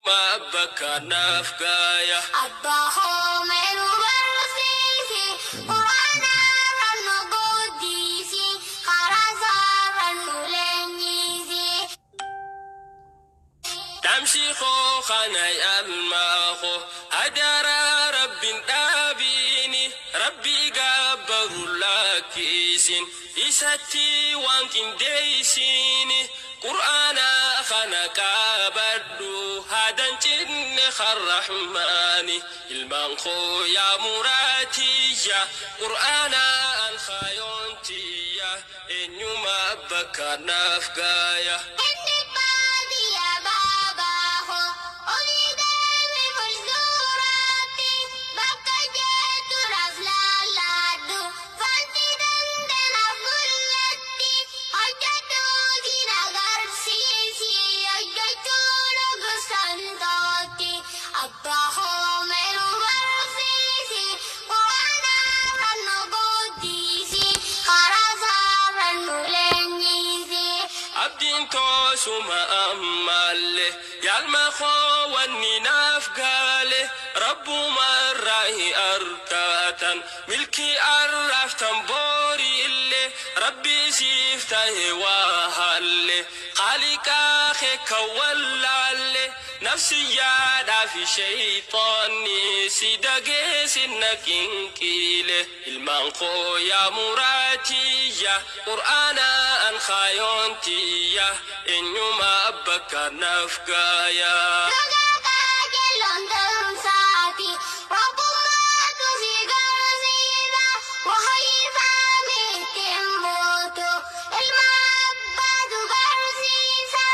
Bakka naaf gaaya. Abbaa hoomee nu barsiisi, quraanarra nu guddisi, karaa isaarra nu leenjisi. Dhaamsi koo kana yaalmaa koo hadaraa rabbiin dhaabiini rabbi gaabbaru lakkisin isatti waan qindeessini qur'aana kana qabadhu hadan cinne karrahmaani ilmaan koo yaa muraatiyya qur'aana an kaayontiyya eenyuma bakka naaf gaaya. Inni baadiyyaa baabaa hoo olii deemi fuulduraatti bakka jettu naaf laallaadhu fanti dandanaaf mul'atti hojjetu si agarsiisi hojjechuun gosaan tootti abbaa hoomee nu barsiisi quraanarra nu guddisi karaa isaarra nu leenjisi. Abdiin toosuma ammallee yaalma koo wanni naaf gaale rabbuma irraa hin argatan milkii arraaftan boori illee rabbi siif tahe waa halle qaaliqaa kee kan wallaalle nafsiyyaadhaa fi shayxaanni si dageessin qinqiile ilmaan koo yaa muraatiyya qur'aana an kaayontiyya eenyuma bakka naaf gaaya. Dhugaa qajeeloon ta'umsaati rabbummaatu si garsiisa wahayifaame ittiin mootu ilma abbaatu barsiisa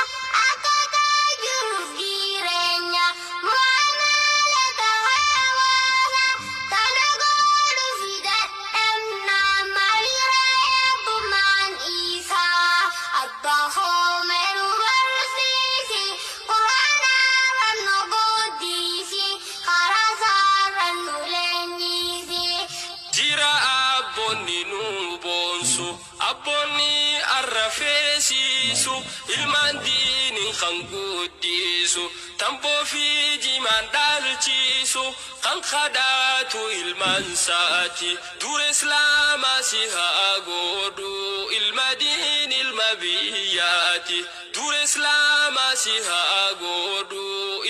akkaataa jiruuf jireenya mu'amalata hawaasa kana godhuuf dadhabna maalirra eebbumaan isaa abbaa hoomee nu barsiisi quraanarra nu guddisi karaa isaarra nu leenjisi. Jira abboonni nu boonsu abboonni arrafeesiisu ilmaan diiniin kan guddisu tamboo fi jimaan dhaalchiisu kan kadhaatu ilmaan saati dura islaamaa si haa godhu ilma diin ilma biyyaati dura islaamaa si haa godhu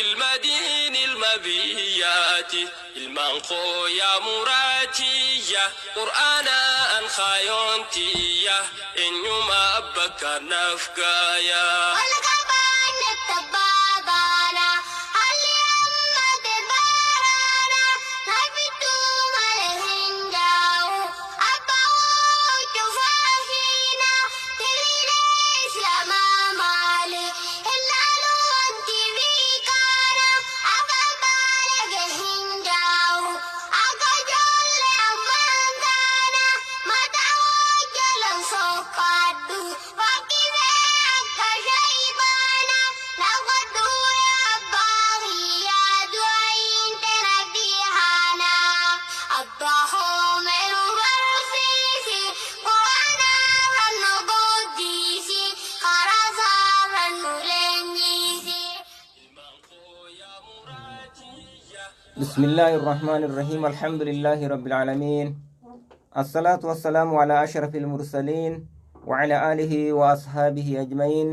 ilma diin ilma biyyaati ilmaan koo yaa muraatiyya qur'aana an kaayontiyya eenyuma bakka naaf gaaya. Walqabaanne tabaabaana haalli ammate baaraana naafittuu malee hin jaa'u abbaa hojii faahiina tiriilee islaamaa maali ilaalu wanti biikaana afaan baalage hin jaa'u akka ijoollee ammaan taana mataa hojjelan soqqaadhu fakkisee akka shaybaana naqadhu abbaa kiyyaa du'aayin tana dhihaana abbaa hoomee nu barsiisi quraanarra nu guddisi karaa isaarra nu leenjisi. Ilmaan koo yaa muraatiyya. بسم الله الرحمن الرحيم الحمد لله رب العالمين الصلاة والسلام على أشرف المرسلين وعلى آله وأصحابه أجمعين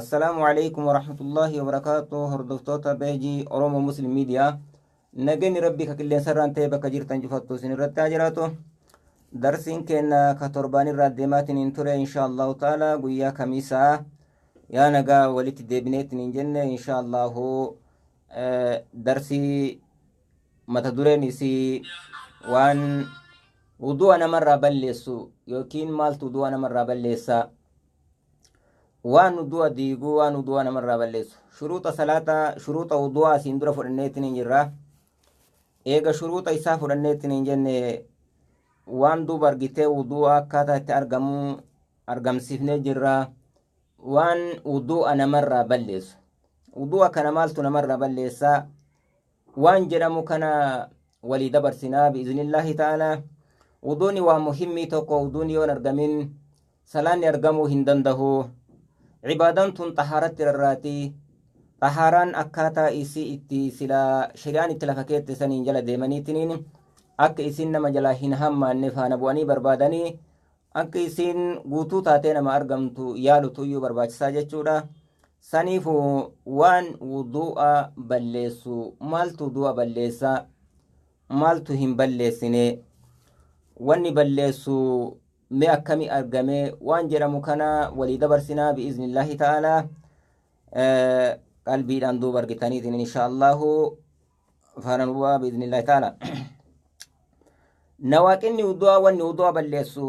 السلام عليكم ورحمة الله وبركاته هردفتوتا بيجي أورومو مسلم ميديا نجني ربي ككلين سران تيبا كجيرتان جفتو سنرتا جراتو درسين كنا كتربان الرادمات انتوري إن شاء الله تعالى قويا كميسا يا نجا ولت ديبنيت نجنة إن شاء الله درسي mata dureen isii waan wudu'a namarraa balleessu yookiin maaltu wudu'a namarraa balleessa waan wudu'a diiguu waan wudu'a namarraa balleessu shuruuxa salaataa shuruuxa wudu'a asiin dura fudhanneetiin hin jirra eega shuruuxa isaa fudhanneetiin hin jenne waan duuba argitee wudu'a akkaataa itti argamuu argamsiifnee jirra waan wudu'a namarraa balleessu wudu'a kana maaltu namarraa balleessaa waan jedhamu kana walii dabarsinaa biiznillaahi ta'ala wuduuni waa muhimmii tokko wuduuni yoon argamin salaanni argamuu hin dandahu cibaadaan tun xahaaratti rarraatii. Xahaaraan akkaataa isii itti silaa shari'aan itti lafa keette saniin jala deemaniitiniin akka isin nama jalaa hin hammaanne faana bu'anii barbaadanii akka isin guutuu taatee nama argamtu yaalutu iyyuu barbaachisaa jechuudha. Saniifu waan wudu'a balleessu, maaltu wudu'a balleessa, maaltu hin balleessine, wanni balleessu mee akkami argame waan jedhamu kana walii dabarsinaa bi'iznillaahi ta'aalaa. Qalbiidhaan duuba argitaniitiin insha Allahu faana bu'aa bi'iznillaahi ta'aalaa. Nawaaqinni wudu'aa, wanni wudu'a balleessu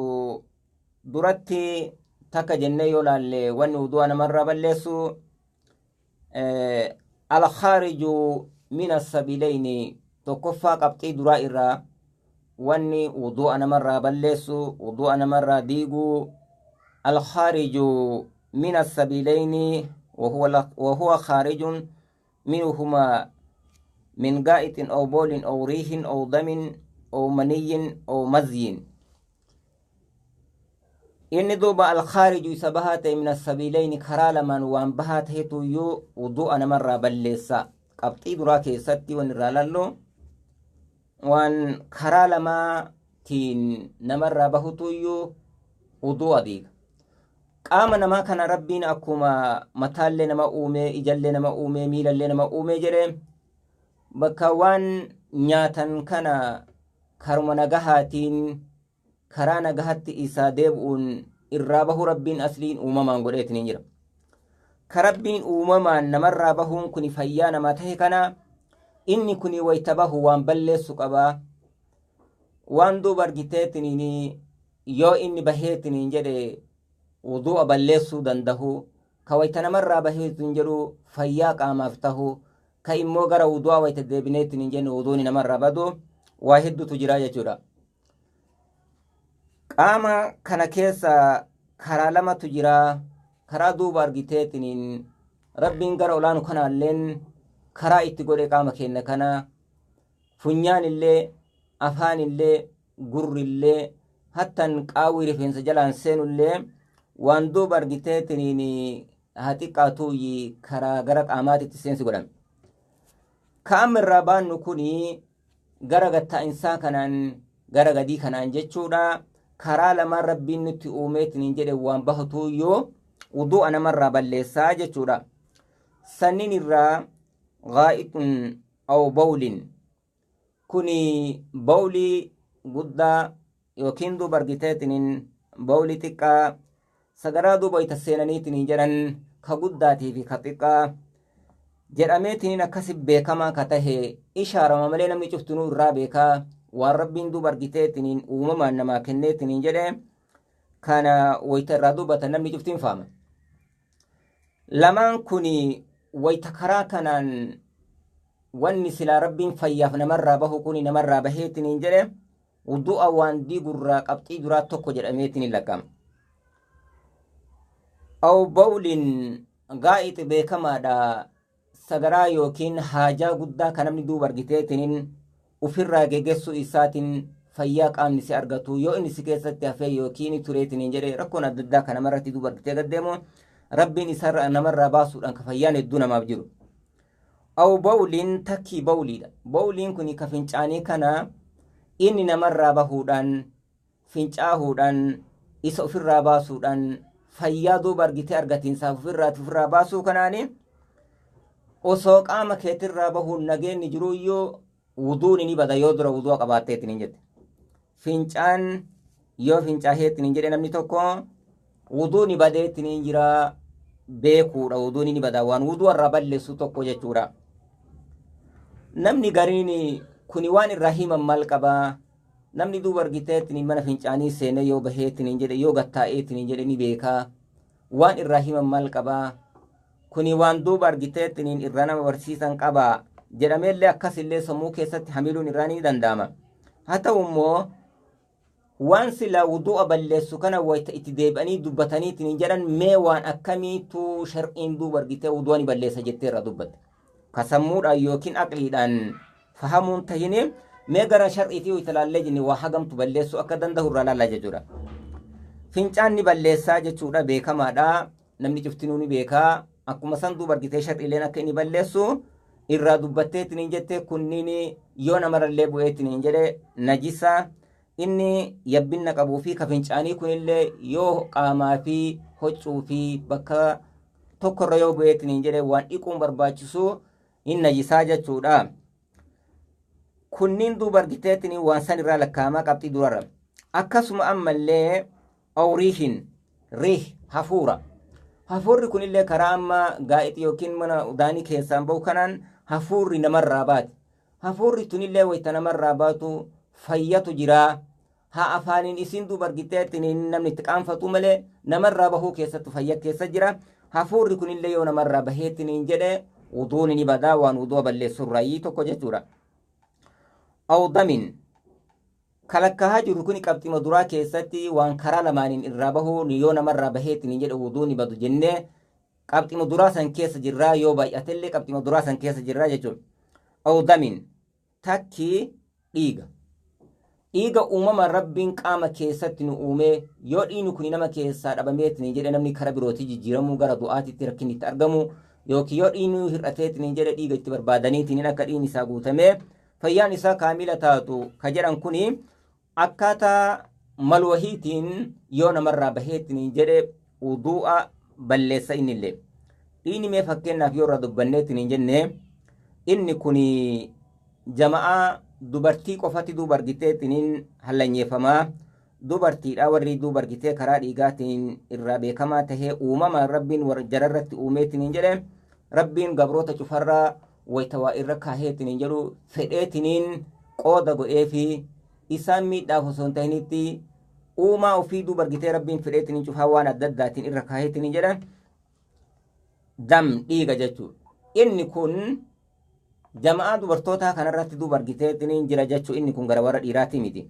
duratti takka jennee yoo laalle, wanni wudu'a namarraa balleessu alkhaariju min assabiilayni. Tokkoffaa, qabxii duraa irraa, wanni wudu'a namarraa balleessu, wudu'a namarraa diiguu, alkhaariju min assabiilayni, وهو خارج منهما من غائط أو بول أو ريح أو دم أو مني أو مزي. Inni duuba alkhaariju isa bahaa ta'e, min assabiilayni, karaa lamaan waan bahaa ta'etu iyyuu wudu'a namarraa balleessa. Qabxii duraa keessatti waan irraa lallu, waan karaa lamaatiin namarraa bahutu iyyuu wudu'a diiga. Qaama namaa kana Rabbiin akkuma mataallee nama uume, ijallee nama uume, miilallee nama uume jedhe, bakka waan nyaatan kana karuma nagahaatiin karaa nagahatti isaa deebi'uun irraa bahu Rabbiin asliin uumamaan godheetiin hin jira. Ka Rabbiin uumamaan namarraa bahuun kun fayyaa namaa tahe kana, inni kun wayta bahu waan balleessu qabaa. Waan duuba argiteetiin yoo inni baheetiin jedhe wudu'a balleessuu dandahu, ka wayta namarraa baheetiin jedhu fayyaa qaamaaf tahu, ka immoo gara wudu'a wayta deebineetiin hin jenne wuduuni namarraa badu waa hedduutu jira jechuudha. Qaama kana keessa karaa lamatu jira. Karaa duuba argiteetiin Rabbiin gara olaanu kanaalleen karaa itti godhe qaama keenya kana, funyaan illee, afaan illee, gurri illee, hattan qaawwii rifeensa jalaan seenullee, waan duuba argiteetiin haa xiqqaatu karaa gara qaamaatitti seensi godhame. Ka amma irraa baannu kuni gara gattaa'insaa kanaan, gara gadii kanaan jechuudha. Karaa lamaan Rabbiin nutti uumeetiin jedhe waan bahutu yoo wudu'a namarraa balleessaa jechuudha. Sannin irraa gaa'ixun aw bawlin, kuni bawlii guddaa yookiin duuba argiteetiin bawlii xiqqaa, sagaraa duuba ita seenaniitiin jedhan ka guddaatii fi ka xiqqaa jedhameetiin akkasi beekamaa ka tahe ishaarama malee namni cuftinuu irraa beekaa. Waan Rabbiin duuba argiteetiin uumamaan namaa kenneetiin jedhe kana wayta irraa dubbatan namni cuftiin faama. Lamaan kun wayta karaa kanaan wanni silaa Rabbiin fayyaaf namarraa bahu kun namarraa baheetiin jedhe wudu'a waan diigurraa qabxii duraa tokko jedhameetiin lakkaa'ama. Aw bawlin, gaa'ixi beekamaadha, sagaraa yookiin haajaa guddaa kan namni duuba argiteetiin ofirraa geggeessuu isaatiin fayyaa qaamni si argatu, yoo inni si keessatti hafee yookiin tureetiin jedhe rakkoon adda addaa kan namarratti duuba argitee gaddeemu Rabbiin isarra namarraa baasuudhaan ka fayyaan hedduu namaaf jiru. Aw bawliin takkii bawliidha. Bawliin kun ka fincaanii kana, inni namarraa bahuudhaan, fincaahuudhaan, isa ofirraa baasuudhaan fayyaa duuba argitee argatiinsaaf ofirraa baasuu kanaani, osoo qaama keetirraa bahuun nageenyi jiruyyuu wuduun ni bada yoo dura wudu'a qabaatteetiin hin jette. Fincaan yoo fincaaheetiin hin jedhe namni tokko wuduun ni badeetiin hin jira beekuudha, wuduun ni bada, waan wudu'a irraa balleessu tokko jechuudha. Namni gariin kuni waan irraa himan maal qabaa? Namni duuba argiteetiin mana fincaanii seenee yoo baheetiin hin jedhe, yoo gattaa'eetiin hin jedhe ni beekaa. Waan irraa himan maal qabaa? Kuni waan duuba argiteetiin irraa nama barsiisan qabaa jedhameellee akkasillee sammuu keessatti hamiluun irraa ni danda'ama. Haa ta'u immoo waan silaa wudu'a balleessu kana wayta itti deebi'anii dubbataniitiin hin jedhan, mee waan akkamiitu shar'iin duuba argitee wudu'a ni balleessa jettee irraa dubbatte. Ka sammuudhaan yookiin aqliidhaan fahamuun tahine, mee gara shar'iitii wayta laallee jenne waa hagamtu balleessuu akka danda'u irraa laallaa jechuudha. Fincaan ni balleessaa jechuudha, beekamaadha. Namni cuftinuu ni beekaa. Akkuma san duuba argitee sharxiileen akka inni balleessu irraa dubbatteetiin jette. Kunniin yoo namarrallee bu'eetiin jedhe najisa. Inni yabbinna qabuu fi ka fincaanii kunillee yoo qaamaa fi huccuu fi bakka tokkorra yoo bu'eetiin jedhe waan dhiquun barbaachisu hin najisaa jechuudha. Kunniin duuba argiteetiin waan san irraa lakkaa'amaa qabxii durarra. Akkasuma ammallee awriihin riih hafuura. Hafuurri kunillee karaa amma gaa'ixi yookiin mana udaanii keessaan bahu kanaan hafuurri namarraa baati. Hafuurri tunillee wayita namarraa baatu fayyatu jiraa. Haa afaaniin isiin duuba argiteetiin namni itti qaanfatu malee namarraa bahuu keessattu fayya keessa jira. Hafuurri kunillee yoo namarraa baheetiin jedhe wuduun ni badaa, waan wuduu balleessurraayyii tokko jechuudha. Awdamin kalakkahaa jiru kuni qabxima duraa keessatti waan karaa lamaaniin irraa bahuu yoo namarraa baheetiin jedhe wuduun ni badu jennee qabxima duraa san keessa jirraa, yoo baay'atellee qabxima duraa san keessa jirraa jechuudha. Awdamin takkii dhiiga. Dhiiga uumama Rabbiin qaama keessatti nu uumee yoo dhiigni kun nama keessaa dhabameetiin jedhe namni kara birootii jijjiiramuu, gara du'aatitti rakkinni itti argamu, yookiin yoo dhiigni hir'ateetiin jedhe dhiiga itti barbaadaniitiin akka dhiigni isaa guutamee fayyaan isaa kaamila taatu ka jedhan kuni akkaataa malwahiitiin yoo namarraa baheetiin jedhe wuduu'a balleessa innillee. Dhiigni mee fakkeenyaaf yoo irraa dubbanneetiin hin jenne, inni kun jama'aa dubartii qofatti duuba argiteetiin hallanyeeffamaa. Dubartiidha warri duuba argitee karaa dhiigaatiin irraa beekamaa tahee uumamaan Rabbiin jararratti uumeetiin jedhe. Rabbiin gabroota cufarraa wayita waa irra kaaheetiin jedhu fedheetiniin qooda godhee fi isaan miidhaaf osoo hin tahinitti uumaa ofii duuba argitee Rabbiin fedheetiniin cufaa waan adda addaatiin irra kaaheetiin jedhe. Dam dhiiga jechuudha. Inni kun jama'aa dubartootaa kanarratti duuba argiteetiin jira jechuu, inni kun gara warra dhiiraatii miti.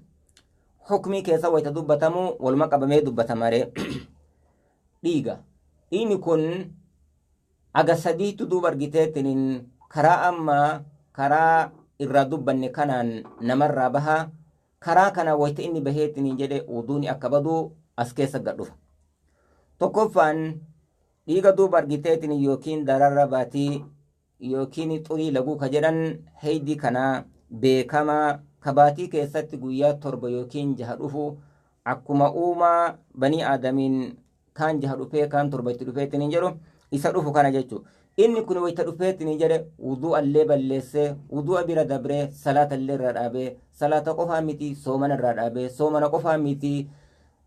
Hukmii keessa wayita dubbatamu waluma qabamee dubbatama ree. Dhiiga. Dhiigni kun aga sadiitu duuba argiteetiin karaa amma karaa irraa dubbanne kanaan namarraa baha. Karaa kana wayita inni baheetiin jedhe wuduuni akka badu as keessa gad dhufa. Tokkoffaan dhiiga duuba argiteetiin yookiin dararra baatii yookiin xurii laguu ka jedhan heydii kana beekamaa kabaatii keessatti guyyaa 7 yookiin 6 dhufu, akkuma uumaa banii aadamiin kaan 6 dhufee kaan 7 itti dhufeetiin hin jedhu isa dhufu kana jechuudha. Inni kun wayita dhufeetiin hin jedhe wudu'allee balleessee, wudu'a bira dabree salaatallee irraa dhaabee, salaata qofaa miti soomana irraa dhaabee, soomana qofaa miti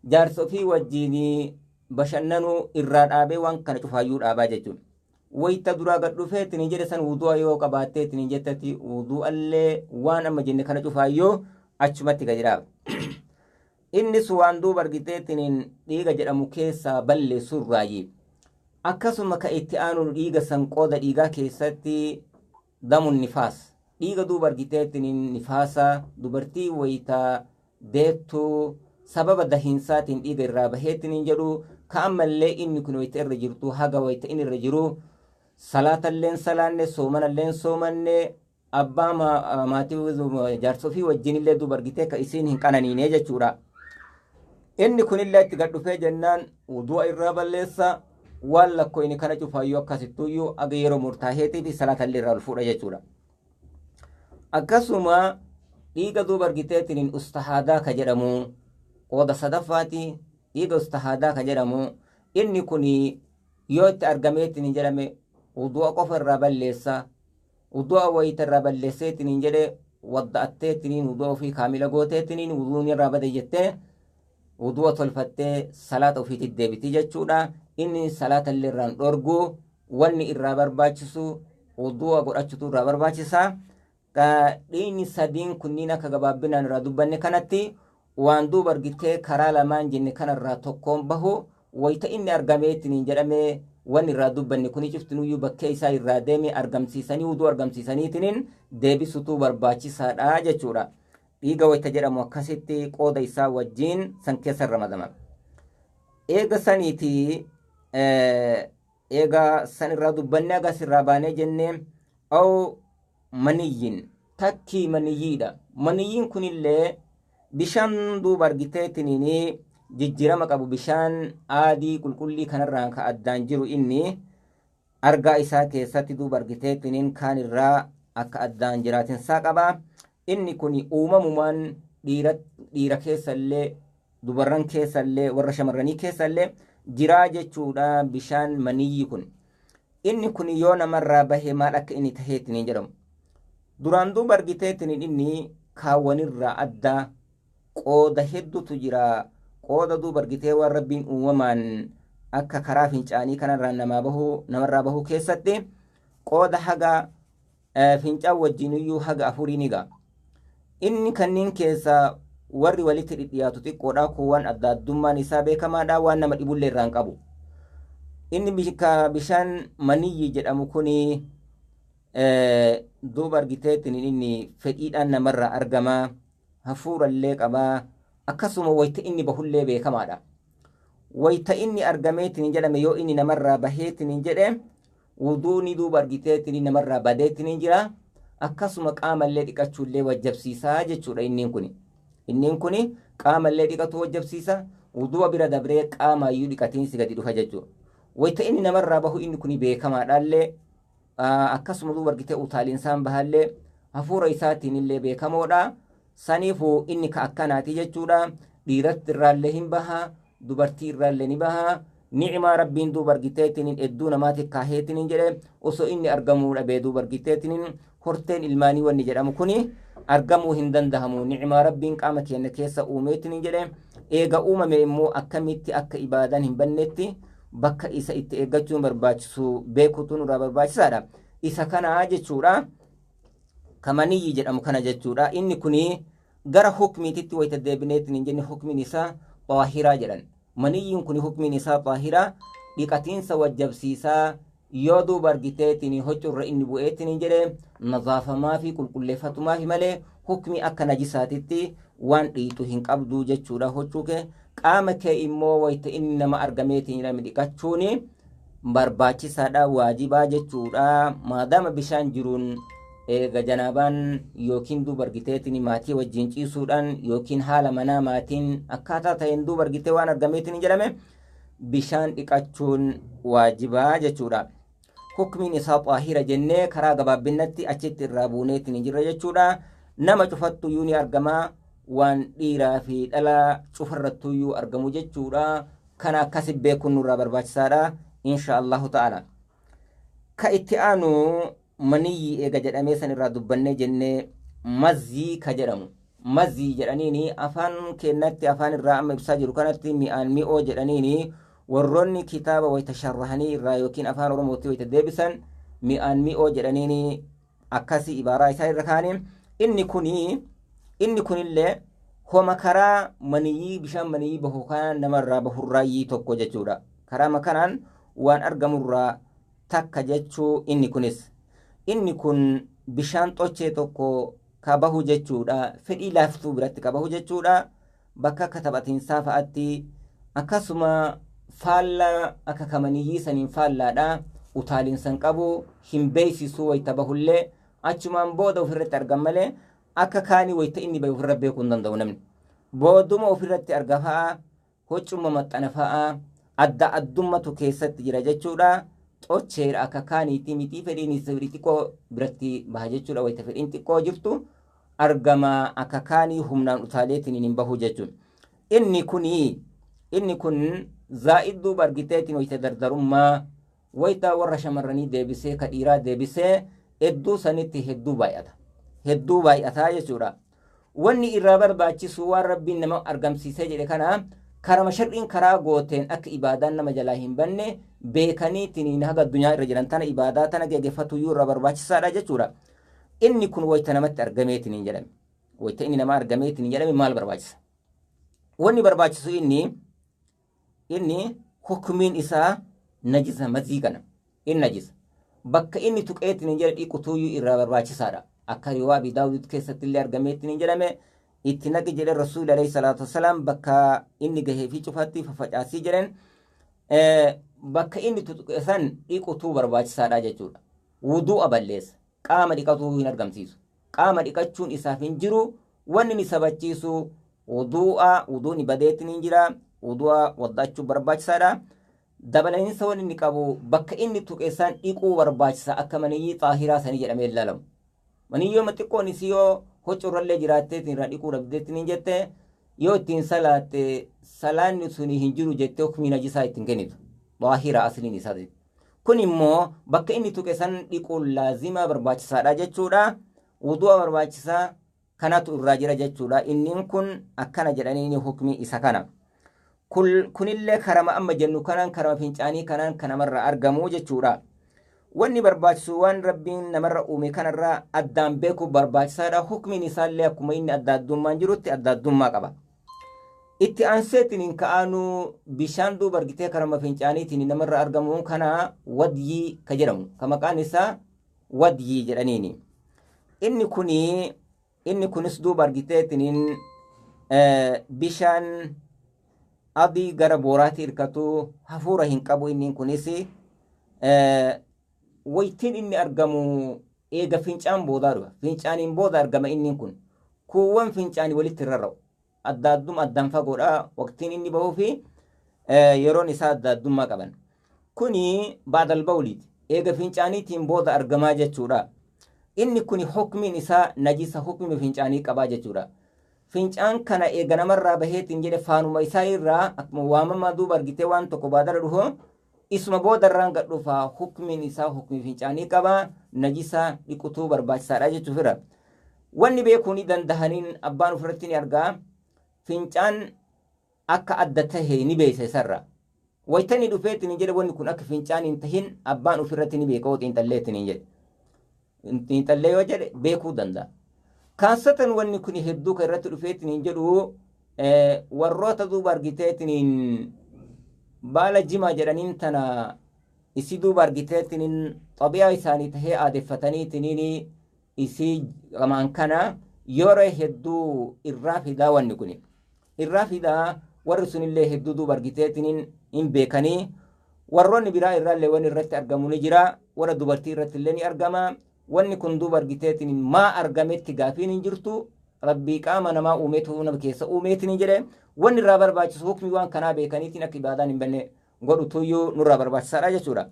jaarsa ofii wajjiin bashannanuu irraa dhaabee, waan kana cufaayyuu dhaabaa jechuudha. Wayita duraa gad dhufeetiin hin jedhe san wudu'a yoo qabaatteetiin hin jettati wudu'allee waan amma jenne kana cufaayyuu achumatti gadi dhaaba. Innis waan duuba argiteetiin dhiiga jedhamu keessaa balleessurraayi. Akkasuma ka itti aanu dhiiga san qooda dhiigaa keessatti damun nifaas. Dhiiga duuba argiteetiin nifaasa dubartii wayita deettuu sababa dahiinsaatiin dhiiga irraa baheetiin hin jedhu, ka ammallee inni kun wayita irra jirtu haga wayita inni irra jiru salaatalleen salaanne, soomanalleen soomanne, abbaa maatii jaarsa ofii wajjinillee duuba argitee ka isiin hin qananiine jechuudha. Inni kunillee itti gad dhufee jennaan wudu'a irraa balleessa, waan lakkoyni kana cufaayyuu akkasittuyyuu aga yeroo murtaaheetii fi salaatallee irraa ol fuudha jechuudha. Akkasuma dhiiga duuba argiteetiin ustahaadaa ka jedhamu qooda sadaffaati. Dhiiga ustahaadaa ka jedhamu inni kun yoo itti argameetiin hin jedhame wudu'a qofa irraa balleessa. Wudu'a wayita irraa balleesseetiin hin jedhe wadda'atteetiin wudu'a ofii kaamila gooteetiin wuduun irraa bade jettee wudu'a tolfattee salaata ofiitti deebiti jechuudha. Inni salaata illee irraan dhorgu, wanni irraa barbaachisu wudu'a godhachuutu irraa barbaachisa. Dhiigni sadiin kunniin akka gabaabbinaan irraa dubbanne kanatti waan duuba argitee karaa lamaan jenne kanarraa tokkoon bahu wayita inni argameetiin hin jedhamee wanni irraa dubbanne kuni cuftinuyyuu bakkee isaa irraa deeme argamsiisanii wuduu argamsiisaniitiin deebisutu barbaachisaadha jechuudha. Dhiiga wayita jedhamu akkasitti qooda isaa wajjiin san keessa ramadama. Eega saniiti eega san irraa dubbanne agas irraa baanee jennee aw maniyyin takkii maniyyiidha. Maniyyiin kunillee bishaan duuba argiteetiniin jijjiirama qabu, bishaan aadii qulqullii kanarraan ka addaan jiru inni Argaa isaa keessatti duuba argiteetiniin kaan irraa akka addaan jiraatinsaa qaba. Inni kun uumamumaan dhiira keessallee, dubarran keessallee, warra shamarranii keessallee jiraa jechuudha bishaan maniyyi kun. Inni kun yoo namarraa bahe maal akka inni taheetiniin jedhamu. Duraan duuba argiteetiniin inni kaawwanirraa addaa qooda hedduutu jira. Qooda duuba argitee waan Rabbiin uumamaan akka karaa fincaanii kanarraa namaa bahuu, namarraa bahuu keessatti qooda haga fincaan wajjiniyyuu haga afurii ni ga'a. Inni kanneen keessaa warri walitti dhidhiyaatu xiqqoodha. Kun waan adda addummaan isaa beekamaadha. Waan nama dhibullee irraa hin qabu. Inni bishaan maniyyi jedhamu kuni duuba argiteetiin inni fedhiidhaan namarraa argama. Hafuurallee qaba. Akkasuma wayita inni bahullee beekamaadha. Wayita inni argameetiin jedhame, yoo inni namarraa baheetiin jedhe, wuduuni duuba argiteetiin namarraa badeetiin jira. Akkasuma qaamallee dhiqachuullee wajjabsiisaa jechuudha inni kuni. Inni kuni qaamallee dhiqatu wajjabsiisa. Wudu'a bira dabree qaamaayyuu dhiqatiinsi gadi dhufa jechuudha. Wayita inni namarraa bahu inni kuni beekamaadhaallee, akkasuma duuba argitee utaaliinsaan bahallee hafuura isaatiin illee beekamoodha. Saniifuu inni ka akkanaati jechuudha. Dhiiratti irraallee hin baha, dubartii irraallee ni baha. Ni'imaa Rabbiin duuba argiteetiin hedduu namaatiif kaaheetiin jedhe, osoo inni argamuu dhabee duuba argiteetiin horteen ilmaanii wanni jedhamu kuni argamuu hin dandahamu. Ni'imaa Rabbiin qaama keenya keessa uumeetiin jedhe, eega uumame immoo akkamitti akka ibaadaan hin bannetti bakka isa itti eeggachuun barbaachisu beekuutu nurraa barbaachisaadha. Isa kana jechuudha. Kamaniyyi jedhamu kana jechuudha. Inni kuni gara hukmiititti wayita deebineetiin hin jenne, hukmiin isaa xaahiraa jedhan. Maniyyiin kun hukmiin isaa xaahiraa, dhiqatiinsa wajjabsiisaa. Yoo duuba argiteetiin huccurra inni bu'eetiin hin jedhe, nazaafamaa fi qulqulleeffatumaa fi malee hukmi akka najisaatitti waan dhiitu hin qabdu jechuudha huccuu kee. Qaama kee immoo wayita inni nama argameetiin jedhame dhiqachuun barbaachisaadha, waajibaa jechuudha. Maadaama bishaan jiruun eega janaabaan yookiin duuba argiteetiin maatii wajjin ciisuudhaan yookiin haala manaa maatiin akkaataa ta'een duuba argitee waan argameetiin jedhame, bishaan dhiqachuun waajibaa jechuudha. Hukmiin isaa xaahira jennee karaa gabaabbinatti achitti irraa buuneetiin jirra jechuudha. Nama cufattuyyuu ni argama, waan dhiiraa fi dhalaa cufarrattuyyuu argamu jechuudha. Kana akkasi beekuun nurraa barbaachisaadha. Insha Allahu ta'ala. Ka itti aanu maniyyi eega jedhamee san irraa dubbannee jennee, mazzii ka jedhamu. Mazzii jedhaniini afaan keenyatti, afaan irraa amma ibsaa jiru kanatti mi'aan mi'oo jedhaniini. Warroonni kitaaba wayita sharrahanii irraa yookiin afaan Oromootti wayita deebisan mi'aan mi'oo jedhaniini akkasii ibaaraa isaa irra kaanii. Inni kunillee homa karaa maniyyii, bishaan maniyyii bahu kana namarraa bahurraayyii tokko jechuudha. Karaa kanaan waan argamurraa takka jechuu inni kunis. Inni kun bishaan xochee tokko ka bahu jechuudha. Fedhii laaftuu biratti ka bahu jechuudha. Bakka akka taphatiinsaa fa'aatti akkasuma faallaa akka kamaniyyii saniin faallaadha. Utaaliinsan qabu, hin beeksisuu, wayita bahullee achumaan booda ofirratti argan malee akka kaanii wayita inni bahu ofirra beekuu hin danda'u namni. Booduma ofirratti arga fa'a, huccuma maxxana fa'a, adda addummatu keessatti jira jechuudha. Xocheedha, akka kaaniitii miti, fedhiin fedhii xiqqoo biratti baha jechuudha. Wayita fedhiin xiqqoo jirtu argama, akka kaanii humnaan utaaleetiin hin bahu jechuudha. Inni kun zaa'id duuba argiteetiin wayita dardarummaa, wayita warra shamarranii deebisee ka dhiiraa deebisee hedduu sanitti hedduu baay'ata. Hedduu baay'ataa jechuudha. Wanni irraa barbaachisu, waan Rabbiin nama argamsiisee jedhe kana karama shar'iin karaa gooteen akka ibaadaan nama jalaa hin banne beekaniitiin haga addunyaa irra jiran tana ibaadaa tana geggeeffatuyyuu irraa barbaachisaadha jechuudha. Inni kun wayita namatti argameetiin hin jedhame. Wayita inni nama argameetiin hin jedhame maal barbaachisa? Wanni barbaachisu inni hukumiin isaa najisa mazii kana. Inni najisa. Bakka inni tuqeetiin hin jedhe dhiqutuuyyuu irraa barbaachisaadha. Akka riwaa Abi Daawud keessatti illee argameetiin hin jedhame, itti naqi jedhe Rasuulli alayhi salaatu wassalaam, bakka inni gahee fi cufatti faffacaasii jedhan, bakka inni tuqe san dhiqutuu barbaachisaadha jechuudha. Wudu'a balleessa. Qaama dhiqatuu hin argamsiisu. Qaama dhiqachuun isaaf hin jiru. Wanni inni sabachiisu wudu'a, wuduun badeetiin hin jira. Wudu'a waddachuu barbaachisaadha. Dabalaniinsa wanni inni qabu bakka inni tuqe san dhiquu barbaachisa akka maniyyii xaahiraa sanii jedhamee ilaalamu. Maniyyoo xiqqoon isii yoo huccuurrallee jiraatteetiin irraa dhiquu dhabdeettiin hin jette yoo ittiin salaatte salaanni suni hin jiru jettee hukmii najisaa ittiin kennitu. Xaahira asliin isaa. Kun immoo bakka inni tuqe san dhiquun laazima barbaachisaadha jechuudha. Wudu'a barbaachisaa kanatu irraa jira jechuudha. Inni kun akkana jedhanii hukmii isa kana. Kunillee karama amma jennu kanaan karama fincaanii kanaan kan namarraa argamu jechuudha. Wanni barbaachisu waan Rabbiin namarra uume kanarraa addaan beekuuf barbaachisaadha. Hukmiin isaallee akkuma inni adda addummaan jirutti adda addummaa qaba. Itti aanseetiin hin ka'aanu bishaan duuba argitee karama fincaaniitiin namarra argamu kana wadyii ka jedhamu. Ka maqaan isaa wadyii jedhaniini. Inni kunis duuba argiteetiin bishaan adii gara booraatti hirkatu hafuura hin qabu. Inni kunis waytiin inni argamu eega fincaan boodaa dhufa. Fincaaniin booda argama inni kun. Kuuwwan fincaanii walitti rarra'u. Adda adduma addaan fagoodha. Waqtiin inni bahuu fi yeroon isaa adda addummaa qaban. Kuni baadal bawliiti. Eega fincaaniitiin booda argamaa jechuudha. Inni kuni hukmiin isaa najisa hukmii fincaanii qabaa jechuudha. Fincaan kana eega namarraa baheetiin jedhe faanuma isaa irraa akkuma waamamaa duuba argitee waan tokko baadara dhufu isuma boodarraan gad dhufa hukmiin isaa hukmii fincaanii qaba najisa dhiqutuu barbaachisaadha jechuufira. Wanni beekuu ni dandahaniin abbaan ofirratti ni argaa fincaan akka adda tahe ni beeysa isarra. Waytanii dhufeetiin hin jedhe wanni kun akka fincaan hin tahin abbaan ofirratti ni beeka xiinxalleetiin hin jedhe. Xiinxallee yoo jedhe beekuu danda'a. Kaasatan wanni kun hedduu kan irratti dhufeetiin hin jedhu warroota duuba argiteetiin baala jimaa jedhaniin tana isii duuba argiteetiin xabiyaa isaanii tahee aadeffataniitiin isii qamaan kana yeroo hedduu irraa fidaa wanni kun. Irraa fidaa warri sunillee hedduu duuba argiteetiin hin beekanii warroonni biraa irraallee wanni irratti argamu ni jira warra dubartii irratti illee ni argama. Wanni kun duuba argiteetiin maa argametti gaafiin hin jirtu Rabbii qaama namaa uumeetu nama keessa uumeetiin hin jedhe wanni irraa barbaachisu hukmii waan kanaa beekaniitiin akka ibaadaan hin banne godhutuyyuu nurraa barbaachisaadha jechuudha.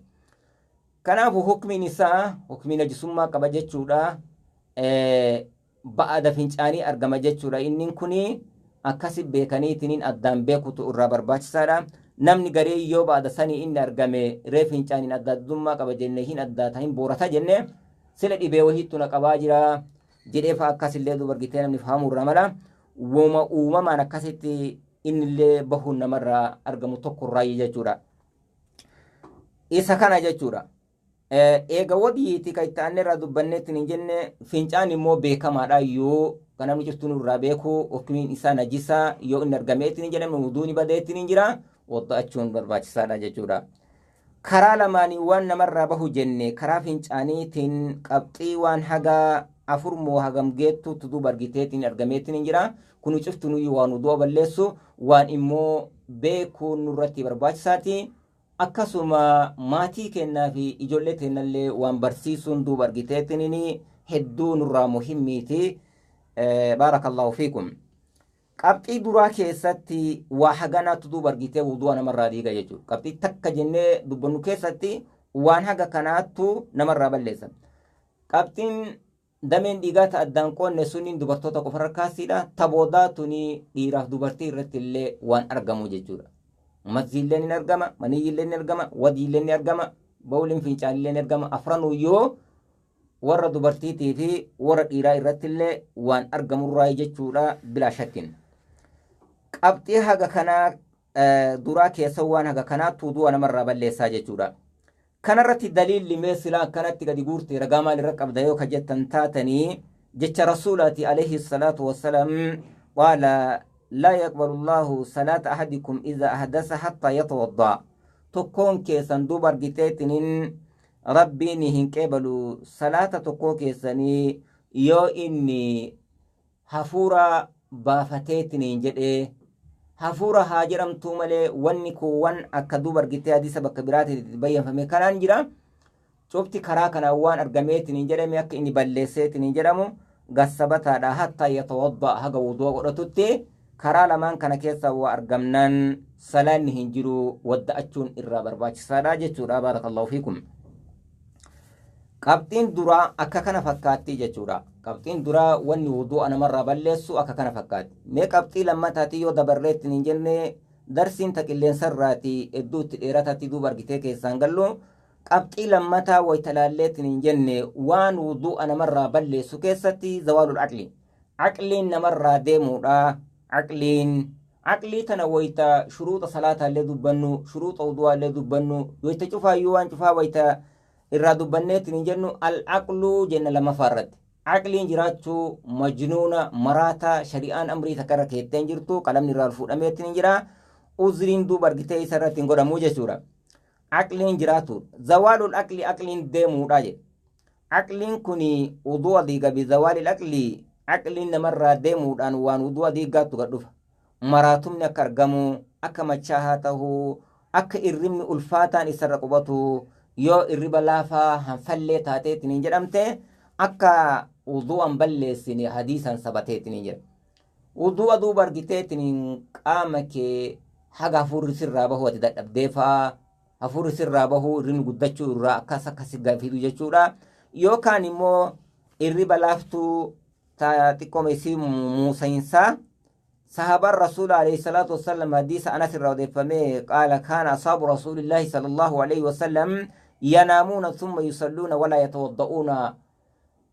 Kanaafuu hukmiin isaa hukmii najisummaa qaba jechuudha. Ba'aada fincaanii argama jechuudha. Inni kuni akkasi beekaniitiin addaan beekutu irraa barbaachisaadha. Namni garee yoo ba'aada sanii inni argame ree fincaaniin adda addummaa qaba jennee hin addaata hin boorata jennee sila dhibee wahiittu na qabaa jira jedhee fa'a akkasillee duuba argitee namni fahamuu irraa mala. Uuma uumamaan akkasitti innillee bahuun namarraa argamu tokko irraa jechuudha. Isa kana jechuudha. Eega wadiiti kan itti aanne irraa dubbanneetti hin jenne fincaan immoo beekamaadha yoo kan namni cuftuun irraa beeku hukmiin isaa najisaa yoo inni argameetti hin jedhame wuduun badeetti hin jira wadda'achuun barbaachisaadha jechuudha. Karaa lamaanii waan namarraa bahu jenne karaa fincaaniitiin qabxii waan haga afur moo hagam geettuutti duuba argiteetiin argameetiin hin jira. Kun cuftuun waan wudu'a balleessu waan immoo beekuun nurratti barbaachisaati. Akkasuma maatii kennaa fi ijoollee teennallee waan barsiisuun duuba argiteetiin hedduu nurraa muhimmiiti. Baarakallahu fiikum. Qabxii duraa keessatti waa haganaatu duuba argitee wudu'a namarraa diiga jechuudha. Qabxii takka jennee dubbannu keessatti waan haga kanaattu namarraa balleessa. Qabxiin dameen dhiigaa ta addaan qoonne suniin dubartoota qofarra kaasiidha. Taboodaa tuni dhiiraaf dubartii irratti illee waan argamu jechuudha. Mazziillee ni argama, maniyyillee ni argama, wadiillee ni argama, bawliin fincaanillee ni argama. Afranuu yoo warra dubartiitii fi warra dhiiraa irratti illee waan argamurraa jechuudha bilaa shakkin. Qabxii haga kanaa duraa keessa waan haga kanaattu du'a namarraa balleessaa jechuudha. Kanarratti daliilli mee silaa akkanatti gadi guurte ragaa maalirra qabda yoo ka jettan taatanii jecha rasuulaati alayhi salaatu wassalaam qaala laa yaqbalu Allahu salaata ahadikum iza ahdasa hattaa yatawaddaa. Tokkoon keessan duuba argiteetiniin Rabbiin hin qeebalu salaata tokkoo keessanii yoo inni hafuura baafateetiniin jedhee hafuura haa jedhamtuu malee wanni kuuwwan akka duuba argitee hadiisa bakka biraatiin bayyanfame kanaan jira. Cufti karaa kanaan waan argameetiin jedhame akka inni balleesseetiin jedhamu gassabataadha hattaa yatawaddaa haga wudu'a godhatutti Karaa lamaan kana keessa waa argamnaan salaanni hin jiru, wadda'achuun irraa barbaachisaadha jechuudha. Baarakallahu fiikum. Qabxiin duraa akka kana fakkaatti jechuudha. Qabxiin duraa wanni wudu'a namarraa balleessu akka kana fakkaatti. Mee qabxii lammataatii yoo dabarreetti hin jenne, darsiin ta qilleensarraati hedduu itti dheeratatti duuba argitee keessaan gallu. Qabxii lammataa wayta laalleetti hin jenne, waan wudu'a namarraa balleessu keessatti zawaalul aqli. Aqliin namarraa deemuudha. Aqliin aqlii tana wayta shuruuxa salaataallee dubbannu, shuruuxa wudu'aallee dubbannu, wayta cufaayyuu waan cufaa wayta irraa dubbanneetti hin jennu, al-aqluu jenna lammaffaa irratti. Aqliin jiraachuu majnuuna maraata shari'aan amrii takka irra keetteen jirtu, qalamni irraa fuudhameetti hin jira. Uzriin duuba argitee isa irratti hin godhamuu jechuudha. Aqliin jiraatu zawaalul aqli, aqliin deemuudha jedhe. Aqliin kun wudu'a diiga, bizawaalil aqli, aqliin namarraa deemuudhaan waan wudu'a diigaattu gad dhufa. Maraatumni akka argamu, akka machaahaa tahuu, akka irribni ulfaataan isarra qubatu, yoo irriba laafaa hanfallee taateetiin hin jedhamte akka wudu'an balleessine hadiisan sabateetiin hin jedha. Wudu'a duuba argiteetiin qaama kee haga hafuurri sirraa bahu ati dadhabdee fa'aa, hafuurri sirraa bahuu irribni guddachuu irraa akkas akkasi fidu jechuudha. Yookaan immoo irriba laaftuu xiqqooma isii muusayinsaa. Sahaabaan Rasuula alayhi salaatu wassalam hadiisa Anas irraa odeeffamee, qaala kaana asaabu rasuulillaahi sallallahu alayhi wasallam yanaamuuna thumma yusalluuna walaa yatawadda'uuna,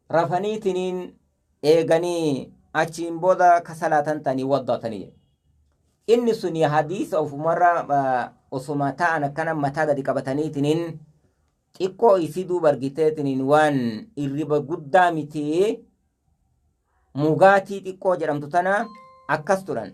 rafaniitiniin eeganii achiin booda ka salaatan ta'anii waddaatanii. Inni suni hadiisa ofumarra osoma ta'an akkana mataa gadi qabataniitiniin xiqqoo isii duuba argiteetiniin waan irriba guddaa miti, mugaatii xiqqoo jedhamtu tana akkas turan.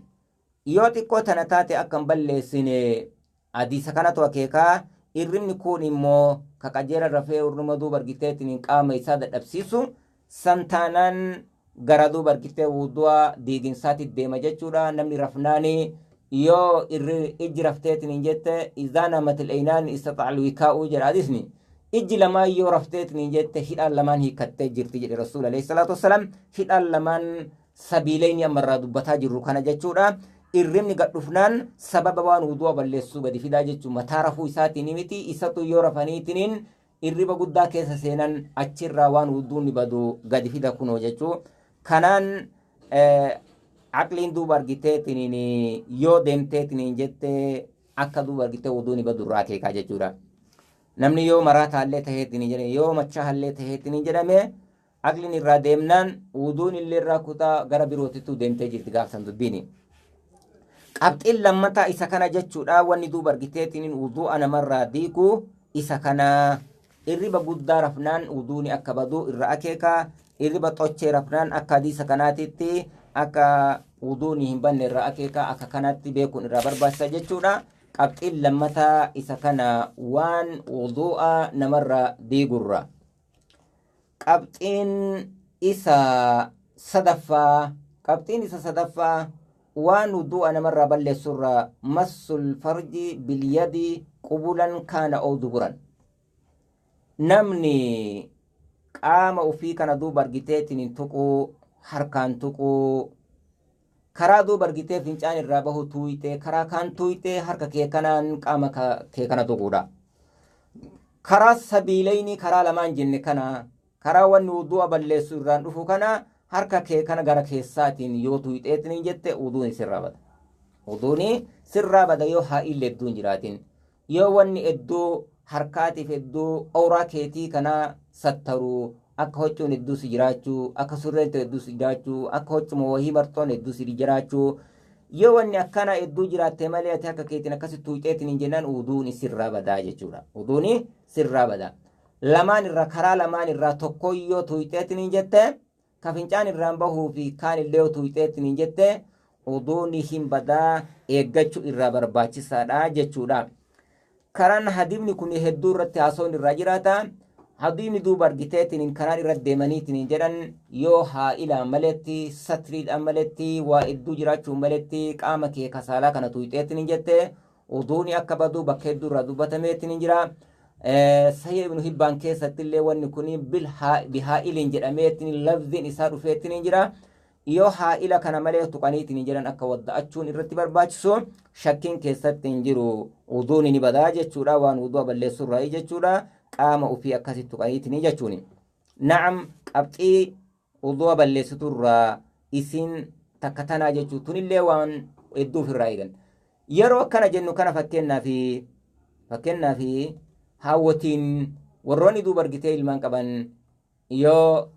Yoo xiqqoo tana taate akka hin balleessine hadiisa kanatu akeekaa. Irribni kun immoo ka qajeela rafee irruma duuba argiteetiin qaama isaa dadhabsiisu san taanaan gara duuba argitee wudu'a diiginsaatti deema jechuudha. Namni rafnaani yoo ijji rafteetiin hin jette, izaa namatil aynaan istata'al wikaa'uu jedha hadiisni. Ijji lamaan yoo rafteetiin hin jette, hidhaan lamaan hiikkattee jirti jedhe Rasuul alayhi salaatu wassalaam. Hidhaan lamaan sabiilayni ammarraa dubbataa jirru kana jechuudha. Irribni gad dhufnaan sababa waan wudu'a balleessuu gadi fidaa jechuun mataa rafuu isaatiin miti, isatu yoo rafaniitiniin irriba guddaa keessa seenan achirraa waan wuduun badu gadi fida kunoo jechuu. Kanaan aqliin duuba argiteetiniin yoo deemteetiniin jette akka duuba argitee wuduun badu irraa akeekaa jechuudha. Namni yoo maraataallee taheetiin jedhame, yoo machaahallee taheetiin jedhame, aqliin irraa deemnaan wuduun illee irraa kutaa gara birootittuu deemtee jirti gaafsan dubbiini. Qabxiin lammataa isa kana jechuudha. Wanni duuba argiteetiin wudu'a namarraa diigu isa kana, irriba guddaa rafnaan wuduuni akka badu irra akeeka. Irriba xochee rafnaan akka hadiisa kanaatitti akka wuduuni hin banne irra akeeka. Akka kanatti beekuun irraa barbaachisa jechuudha. Qabxiin lammataa isa kana waan wudu'a namarraa diigurra. Qabxiin isa sadaffaa, qabxiin isa sadaffaa waan wudu'a namarraa balleessurraa massul farji bilyadi qubulan kaana oo duburan. Namni qaama ufii kana duuba argiteetiin tuquu, harkaan tuquu, karaa duuba argitee fincaan irraa bahu tuuyxee, karaa kaan tuuyxee harka kee kanaan qaama kee kana tuquudha. Karaa sabiilayni karaa lamaan jenne kana, karaa wanni wudu'a balleessu irraan dhufu kana, harka kee kana gara keessaatiin yoo tuuyxeetiin jette wuduun sirraa bada. Wuduuni sirraa bada yoo haa'illee hedduun jiraatin. Yoo wanni hedduu harkaatiif hedduu awraa keetii kana sattaruu akka huccuun hedduu si jiraachuu, akka surreen hedduu si jiraachuu, akka huccuma wahii marxoon hedduu si jiraachuu, yoo wanni akkana hedduu jiraatte malee ati harka keetiin akkasi tuuxeetiin hin jennaan wuduun sirraa badaa jechuudha. Wuduun sirraa bada. Lamaan irraa, karaa lamaan irraa tokko yoo tuuxeetiin hin jette, ka fincaan irraan bahuu fi kaan illee yoo tuuxeetiin hin jette wuduun hin badaa, eeggachuu irraa barbaachisaadha jechuudha. Karaan hadiifni kun hedduu irratti haasawni irraa jiraata. Hadiifni duuba argiteetiin karaan irra deemaniitiin jedhan, yoo haa'ilaan maletti, satriidhaan maletti, waa hedduu jiraachuu maletti qaama kee kasaalaa kana tuuxeetiin jette wuduuni akka badu bakka hedduu irraa dubbatameetiin jira. Sahih Ibnu Hibbaan keessatti illee wanni kun bihaa'iliin jedhameetiin lafziin isaa dhufeetiin jira. Yoo haa'ila kana malee tuqaniitiin jedhan akka wadda'achuun irratti barbaachisu shakkiin keessatti hin jiru. Wuduun ni badaa jechuudha. Waan wudu'a balleessurraa jechuudha. Qaama ofii akkasitti tuqaniitiin jechuuni. Na'am, qabxii wudu'a balleessiturraa isin takka tanaa jechuu tunillee waan hedduu ofirraa eegan. Yeroo akkana jennu kana fakkeenyaaf haawwotiin warroonni duuba argitee ilmaan qaban yoo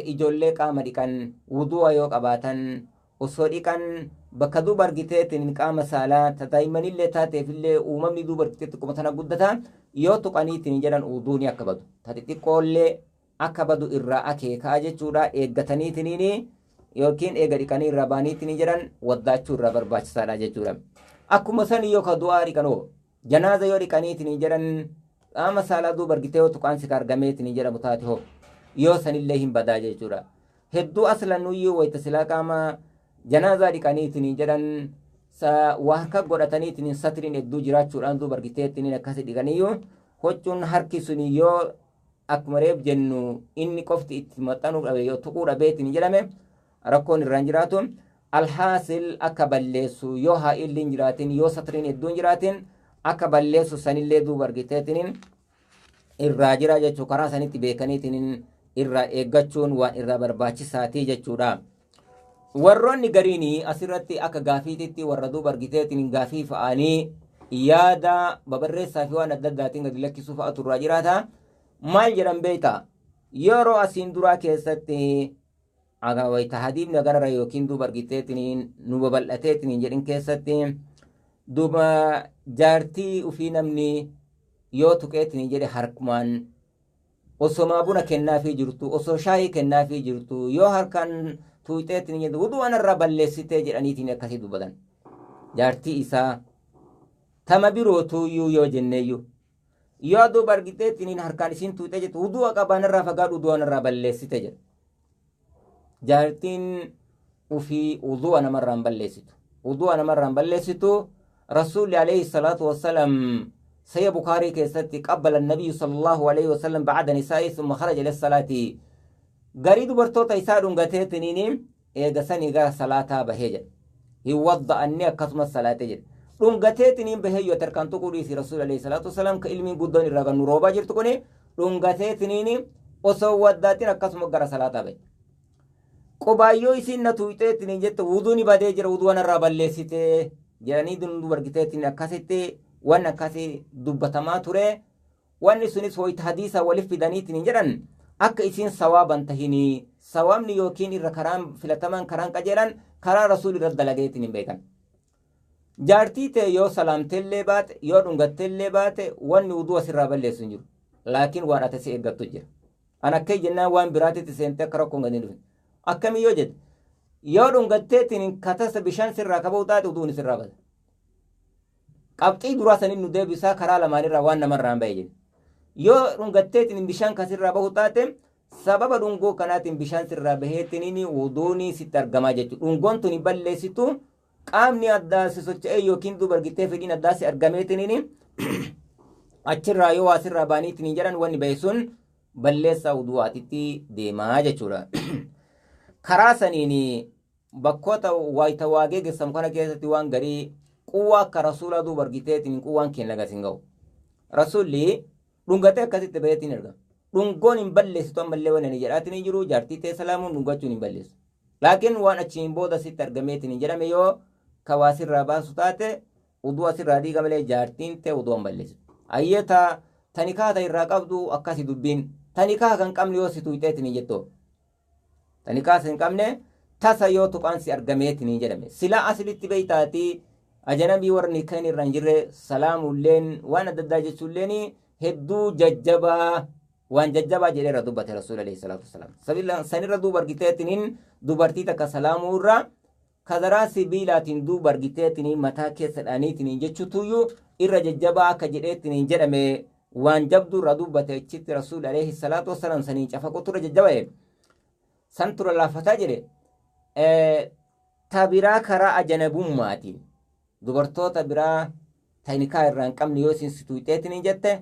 ijoollee qaama dhiqan wudu'a yoo qabaatan osoo dhiqan bakka duuba argiteetiin qaama saalaa daa'immanillee taateefillee uumamni duuba argitee xiqquma tana guddata yoo tuqaniitiin jedhan wuduuni akka badu ta xixiqqoollee akka badu irraa akeekaa jechuudha. Eeggataniitiniin yookiin eega dhiqanii irraa baaniitiin jedhan waddaachuu irraa barbaachisaadha jechuudha. Akkuma san yoo ka du'aa dhiqanoo janaaza yoo dhiqaniitiin jedhan qaama saalaa duuba argitee yoo tuqaan si argameetiin jedhamu taate hoo yoo sanillee hin badaa jechuudha. Hedduu aslan nuyyuu wayita silaa qaama janaazaa dhiqaniitiin jedhan waa harka godhataniitiin satiriin hedduu jiraachuudhaan duuba argiteetiin akkasi dhiqaniyyuu huccuun harki suni yoo akkuma reef jennu inni qofti itti maxxanuu dhabe yoo tuquu dhabeetiin jedhame rakkoon irraan jiraatu. Alhaasil akka balleessu yoo haa'illi hin jiraatin, yoo satiriin hedduun jiraatin, akka balleessu sanillee duuba argiteetiin irraa jira jechuu karaa sanitti beekaniitiin irraa eeggachuun waan irraa barbaachisaatii jechuudha. Warroonni gariin asirratti akka gaafiititti warra duuba argiteetiin gaafii fa'anii yaada babarreessaa fi waan adda addaatiin gadi lakkisuu fa'atu irraa jiraata. Maal jedhan beektaa? Yeroo asiin duraa keessatti aga wayita hadiifni agarra yookiin duuba argiteetiin nu babal'ateetiin jedhin keessatti duuba jaartii ufii namni yoo tuqeetiin jedhe harkumaan osomaa buna kennaafii jirtu, osoo shaayii kennaafii jirtu, yoo harkaan tuuxeetiin jedhu wuduu anarraa balleessitee jedhaniitiin akkasii dubbatan. Jaartii isaa tama birootuuyyuu yoo jenneeyyuu yoo duuba argiteetiin harkaan isiin tuuxee jettu wuduu qabaanirraa fagaadhu, wuduu anarraa balleessite jedha. Jaartiin ufii wudu'a namarraa hin balleessitu. Wudu'a namarraa hin balleessitu. Rasuulli alayhi salaatu wassalam Sahih Bukaarii keessatti qabbala nabiyyu sallallahu alayhi wasallam ba'ada nisaa'i thumma kharaja ila salaati. Garii dubartoota isaa dhungateetiniin eega sanii gara salaataa bahee jedha. Hin wadda'anni akkasumas salaatee jedha. Dhungateetiniin bahee yoo tarkaan tuquu dhiisi Rasuulli alayhi salaatu wassalam ka ilmiin guddoon irraa kan nu roobaa jirtu kuni dhungateetiniin osoo waddaatiin akkasuma gara salaataa bahe. Qubaayyoo isiin na tuuxeetiin jette wuduun badee jira, wuduu anarraa balleessitee jedhanii dubargiteetiin akkasitti waan akkasii dubbatamaa ture. Wanni sunis wayita hadiisa waliif fidaniitiin jedhan akka isiin sawaaban tahinii sawaabni yookiin irra karaan filataman karaan qajeelan karaa rasuul irra dalageetiin hin beekan. Jaartii ta'e yoo salaamteellee baate, yoo dhungatteellee baate, wanni wuduu asirraa balleessu hin jiru. Laakiin waan ati si eeggattu jira. An akka jennaan waan biraatitti seentee akka rakkoon gadi hin dhufne. Akkamii yoo jette, yoo dhungatteetiin katasa bishaan sirraa kaba'u taate wuduun sirraa bada. Qabxii duraa saniin nu deebisaa karaa lamaanirraa waan namarraa hin bahe jedhe. Yoo dhungatteetiin bishaan kasirraa bahu taate sababa dhungoo kanaatiin bishaan sirraa baheetiin wuduun sitti argamaa jechuudha. Dhungoon tuni balleessitu qaamni addaa si socho'ee yookiin duuba argitee fedhiin addaa si argameetiin achirraa yoo waa sirraa baaniitiin jedhan wanni bahe sun balleessaa wudu'aatitti deemaa jechuudha. Karaa saniin bakkoota waayita waa geggeessamu kana keessatti waan garii quwwaa akka rasuulaa duuba argiteetiin quwwaan keenya gas hin ga'u. Rasuulli dhungatee akkasitti baheetiin erga. Dhungoon hin balleessitu ammallee waan inni jedhaatiin hin jiru, jaartii ta'e salaamuun dhungachuun hin balleessu. Laakiin waan achiin booda sitti argameetiin hin jedhame yoo ka waa sirraa baasu taate uduu asirraa dhiiga malee jaartiin ta'e uduu hin balleessitu. Ayyeeta tanikaa ta irraa qabdu akkasi dubbiin tanikaa kan qabne yoo si tuuxeetiin hin jettu. Tanikaa hin qabne tasa yoo tuqaan si argameetiin hin jedhame. Silaa asilitti beeytaatii ajanabii warri kan irra hin jirre salaamulleen waan adda addaa jechuulleen hedduu jajjabaa waan jajjabaa jedheera dubbate rasuul alayhi salaatu wasalaam. Sanirra duuba argiteetiniin dubartii takka salaamuu irra kazaraa sibiilaatiin duuba argiteetiniin mataa keessa dhaaniitiniin jechuutuyyuu irra jajjabaa akka jedheetiniin jedhame waan jabduu irra dubbate achitti rasuul alayhi salaatu wasalaam saniin cafaqotu irra jajjaba'e. San tura laafataa jedhe ta biraa karaa ajanabummaatiin dubartoota biraa tanikaa irraa hin qabne yoo isin si tuuxeetiniin jette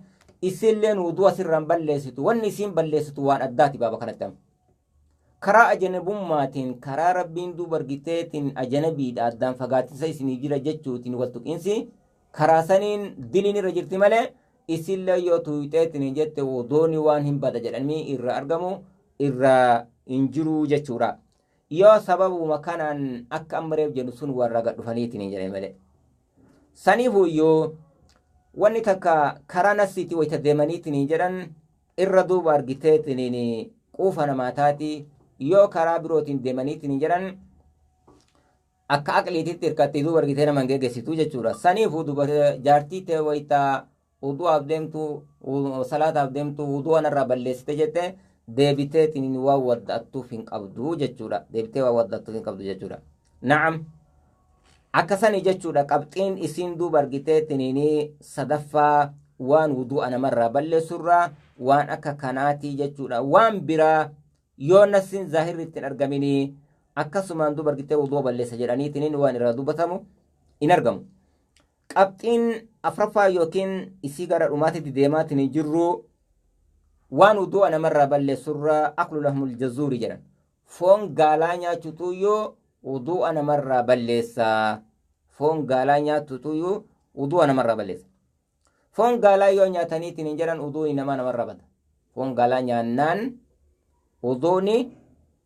isinleen wuduu asirraa hin balleessitu, wanni isiin balleessitu waan addaati baaba kanatti amma. Karaa ajanabummaatiin, karaa Rabbiin duuba argiteetiin ajanabiidha addaan fagaatinsa isinii jira jechuutiin wal tuqiinsi karaa saniin diliin irra jirti malee, isillee yoo tuuyxeetiin jette wuduuni waan hin bada jedhamii irra argamu irra hin jiru jechuudha. Yoo sababuma kanaan akka amma reef jennu sun warra gad dhufaniitiin hin jedhame malee. Saniifuu iyyuu wanni takka karaa nasiitii wayita deemaniitiin hin jedhan irra duuba argiteetiin quufa namaa taati. Yoo karaa birootiin deemaniitiin hin jedhan akka aqliititti hirkattee duuba argitee nama hin geggeessitu jechuudha. Saniifuu duuba jaartii ta'e wayita wudu'aaf deemtu, salaataaf deemtu, wudu'a narraa balleessite jette deebiteetiin waan wadda'attuuf hin qabdu jechuudha. Deebitee waan wadda'attuuf hin qabdu jechuudha. Na'am. Akkasanii jechuudha. Qabxiin isiin duuba argiteetiin sadaffaa waan wudu'a namarraa balleessurraa waan akka kanaatii jechuudha. Waan biraa yoo nasiin zaahirri ittiin argaminii akkasumaan duuba argitee wudu'a balleessa jedhaniitiin waan irraa dubbatamu hin argamu. Qabxiin afraffaa yookiin isii gara dhumaatitti deemaatiin jirru waan wudu'a namarraa balleessurraa aklu lahmul jazuuri jedhan. Foon gaalaa nyaachuutu yoo wudu'a namarraa balleessa. Foon gaalaa nyaatutu yoo wudu'a namarraa balleessa. Foon gaalaa yoo nyaataniitiin hin jedhan wuduuni namaa namarraa bada. Foon gaalaa nyaannaan wuduuni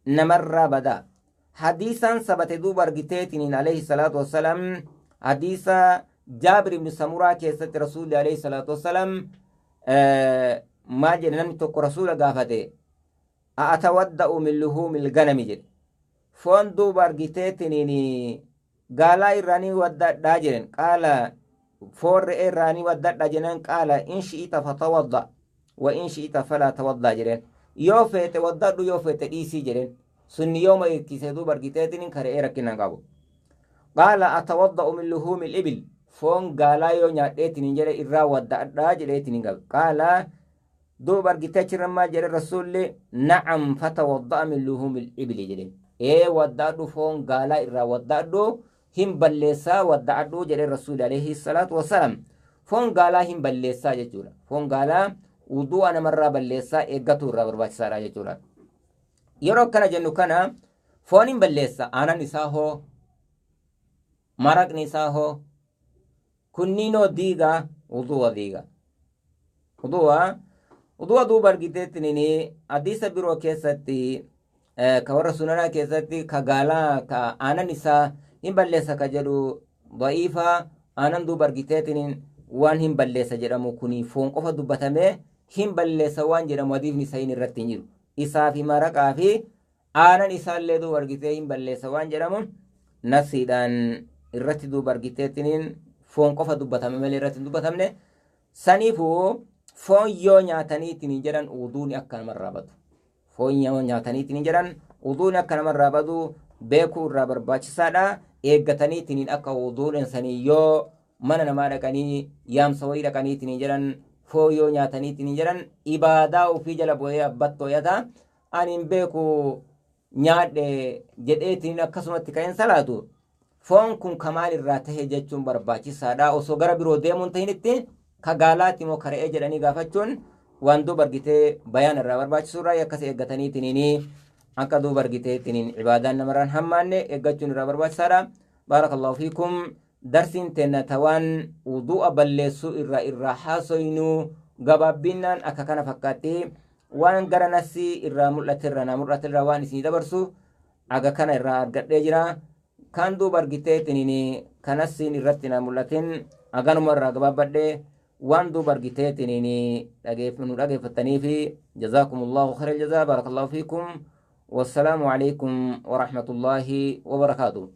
namarraa bada. Hadiisaan sabate duuba argiteetiin alayhi salaatu wassalaam, hadiisa Jaabir ibn Samuraa keessatti Rasuulli alayhi salaatu wassalaam maal jedhe? Namni tokko Rasuula gaafate, "A'atawadda'u min luhuumil ganami?" jedhe. Foon duuba argiteetiin gaalaa irraanii waddadhaa jedhen. Qaala, foon re'ee irraanii waddadhaa jedhan. Qaala, "In shi'ita fatawadda wa in shi'ita falaa tawaddaa" jedhen. Yoo feete waddadhu, yoo feete dhiisii jedhen. Sunni yooma hirkisee duuba argiteetiin ka re'ee rakkinnan qabu. Qaala, "Atawadda'u min luhuumil ibil, foon gaalaa yoo nyaadheetiin hin jedhe irraa wadda'adhaa?" jedheetiin hin qabu. Qaala, duuba argitee achirra maal jedhe Rasuulli? "Na'am, fatawadda'a min luhuumil ibili" jedhe. Ee, wadda'adhu, foon gaalaa irraa wadda'adhu, hin balleessaa, wadda'adhu jedhe Rasuulli alayhi salaatu wassalaam. Foon gaalaa hin balleessaa jechuudha. Foon gaalaa wudu'a namarraa balleessaa, eeggatu irraa barbaachisaadha jechuudha. Yeroo akkana jennu kana foon hin balleessa, aanan isaa hoo, maraqni isaa hoo, kunniinoo diigaa wudu'a diiga. Wudu'a duuba argiteettiniin hadiisa biroo keessatti, ka warra sunanaa keessatti, ka gaalaa ka aanan isaa hin balleessa ka jedhu da'iifa. Aanan duuba argiteettiniin waan hin balleessa jedhamu kuni foon qofa dubbatamee hin balleessa waan jedhamu hadiifni sahiin irratti hin jiru. Isaa fi maraqaa fi aanan isaallee duuba argitee hin balleessa waan jedhamu nasiidhaan irratti duuba argiteettiniin foon qofa dubbatame malee irratti hin dubbatamne. Saniifuu foon yoo nyaataniitiin jedhan wuduuni akka namarraa badu. Foon yoo nyaataniitiin jedhan wuduuni akka namarraa badu beekuu irraa barbaachisaadha. Eeggataniitiin akka wuduun sanii yoo mana namaa dhaqanii, yaamsa wayii dhaqaniitiin jedhan, foon yoo nyaataniitiin jedhan ibaadaa ofii jala bu'ee abbattooyata. Ani hin beeku nyaadhe jedheetiin akkasumatti ka'een salaatu. Foon kun kamaal irraa tahe jechuun barbaachisaadha. Osoo gara biroo deemuun tahinitti ka gaalaati moo ka re'ee jedhanii gaafachuun waan duuba argitee bayaan irraa barbaachisu irraa akkas eeggataniitiin akka duuba argiteetiin ibaadaan namarraan hammaanne eeggachuun irraa barbaachisaadha. Baarakallahu fiikum. Darsiin teenna tawaan wudu'a balleessuu irraa haasoynuu gabaabbinnaan akka kana fakkaatti. Waan gara nasii irraa mul'aterra na mul'aterra waan isinii dabarsu aga kana irraa argadhee jira. Kan duuba argiteetiin kanasiin irratti na mul'atin aganuma irraa gabaabbadhee. Waan duuba argiteetiin nu dhageeffattaniifi jazaakumullahu khayral jazaa. Baarakallahu fiikum. Wassalaamu alaikum warahmatullaahi wabarakaatuh.